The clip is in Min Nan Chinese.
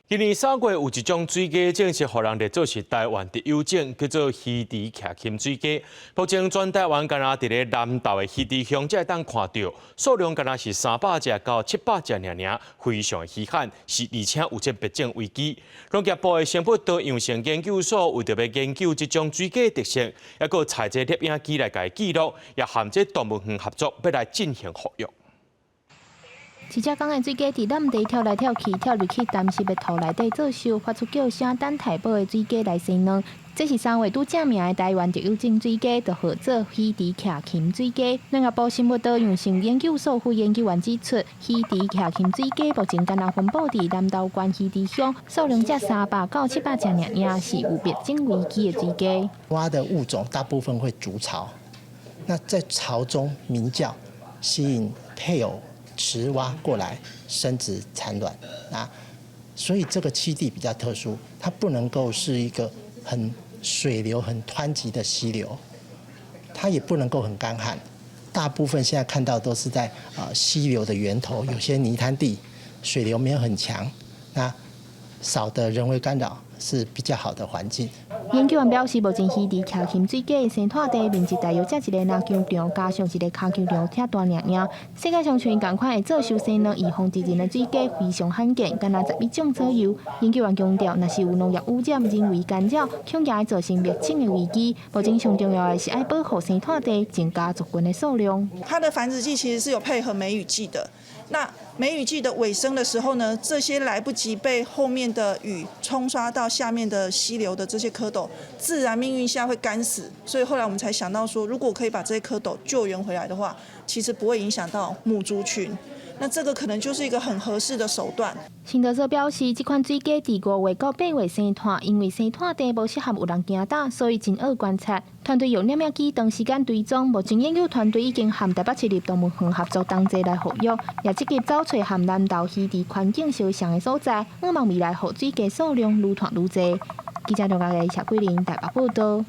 今年3月有一種水雞正式予人列做是台灣特有種，叫做魚池徛琴水雞。目前全台灣干焦佇咧南投的魚池鄉才會當看著，數量干焦是300隻到700隻爾爾，非常稀罕，是而且有這滅種危機。農業部的生物多樣性研究所為著欲研究這種水雞的特性，猶閣採這攝影機來共伊記錄，也和這動物園合作，欲來進行復育。一隻公的水雞佇湳地跳來跳去，跳入去澹濕的塗內底做岫，發出叫聲，等待母的水雞來生卵。這是3月拄正名的台灣特有種水雞，就號做魚池徛琴水雞。農業部生物多樣性研究所副研究員指出，魚池徛琴水雞目前干焦分布佇南投縣魚池鄉，數量才300到700隻爾爾，是有滅種危機的水雞。蛙的物種大部分會築巢，那在巢中鳴叫，吸引配偶雌蛙過來生殖產卵啊，所以這個棲地比較特殊，它不能夠是一個很水流很湍急的溪流，它也不能夠很乾旱。大部分現在看到都是在啊溪流的源頭，有些泥灘地，水流沒有很強，那少的人為干擾是比較好的環境。研究員表示，目前魚池徛琴水雞的生態地面積大約才一個籃球場，加上一個跤球場遮大爾爾。世界上像仝款會做岫生卵預防敵人的水雞非常罕見，干焦11種左右。研究員強調，若是有農業污染、人為干擾，恐驚會造成滅種的危機。目前上重要的是愛保護生態地，增加族群的數量。它的繁殖季其實是有配合梅雨季的。那梅雨季的尾聲的時候呢，這些來不及被後面的雨沖刷到下面的溪流的這些蝌蚪，自然命運下會乾死。所以後來我們才想到說，如果可以把這些蝌蚪救援回來的話，其實不會影響到母族群。那這個可能就是一個很合適的手段。生多所表示，這款水雞佇5月到8月生湠，因為生湠地無適合有人行踏，所以真愛觀察。團隊用攝影機長時間追蹤，目前研究團隊已經和台北市立動物園合作同齊來復育，也積極找揣和南投魚池環境相像的所在，向望未來予水雞數量愈湠愈濟。記者劉家嘅謝桂玲台北報道。